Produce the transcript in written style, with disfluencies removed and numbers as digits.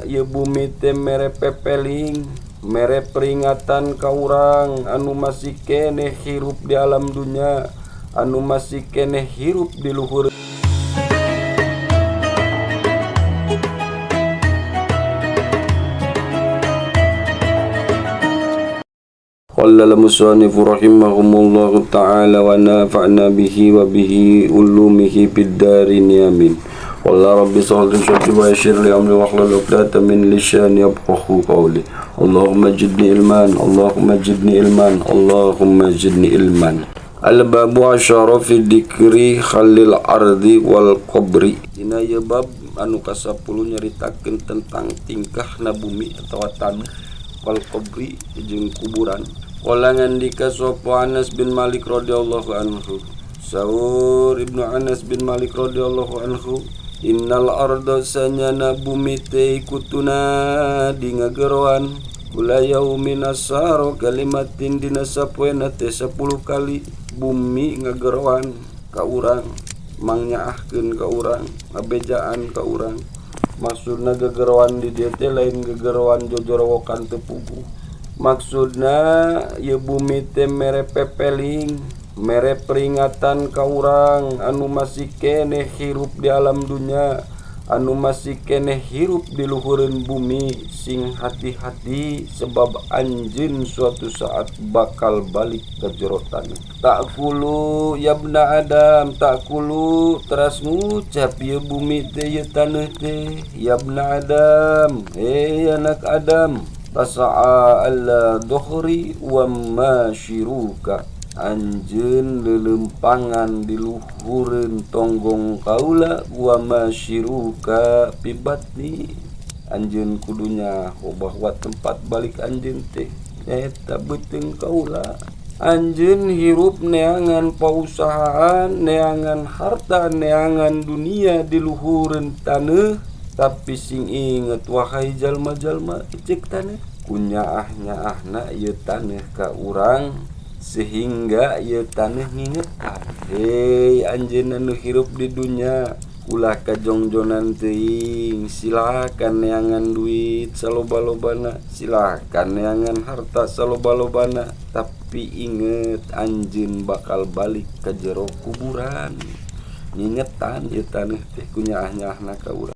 Ieu bumi teh mere pepeling, mere peringatan ka urang anu masih keneh hirup di alam dunya, anu masih keneh hirup di luhur. Qala al-musannif rahimahumullahu ta'ala wa nafa'na bihi wa bihi ulumihi fid darin amin. Qala rabbi shrah li sadri wa yassir li amri wahlul 'uqdatam min lisani yafqahu qawli. Allahumma zidni ilman, Allahumma zidni ilman, Allahumma zidni ilman. Al-babu asyara fi dzikri khalil ardi wal qabri. Dina ieu bab anu ka-10 nyaritakeun tentang tingkahna bumi atawa taneuh wal qabri jeung kuburan. Qala ngandika sapa Anas bin Malik radhiyallahu anhu. Saur Ibnu Anas bin Malik radhiyallahu anhu, innal arda sanyana bumi teh kutuna di ngageroan kula yaumin asaro kalimatin dina sapoena teh 10 kali bumi ngageroan ka urang, mangnyaahkeun ka urang, ngabejaan ka urang. Maksudna gegeroan di dieu teh lain gegeroan jojorowokan teu puguh. Maksudna ieu bumi teh mere pepeling, mere peringatan ka urang anu masih keneh hirup di alam dunya, anu masih keneh hirup di luhureun bumi, sing hati-hati sebab anjeun suatu saat bakal balik ke jero taneuh. Ta'kulu yabna Adam, ta'kulu teras ngucap ieu bumi teh ieu taneuh teh, yabna Adam, hei anak Adam, tasa'a alla dhuhri wa masyiruka, anjeun leuleumpangan di luhureun tonggong kaula wa masyiruka pibatni, anjeun kudunya bahwa tempat balik anjeun teh nyaeta beuteung kaula. Anjeun hirup neangan pausahaan, neangan harta, neangan dunia di luhureun taneuh, tapi sing inget wahai jalma-jalma cek taneuh, kunyaah-nyaahna ieu taneuh ka urang sehingga ieu taneuh ngingetan. Hei anjeun anu hirup di dunya, ulah kajongjonan teuing, silakan neangan duit saloba-lobana, silakan neangan harta saloba-lobana, tapi inget anjeun bakal balik ka jero kuburan. Ngingetan ieu taneuh teh kunyaah-nyaahna ka urang.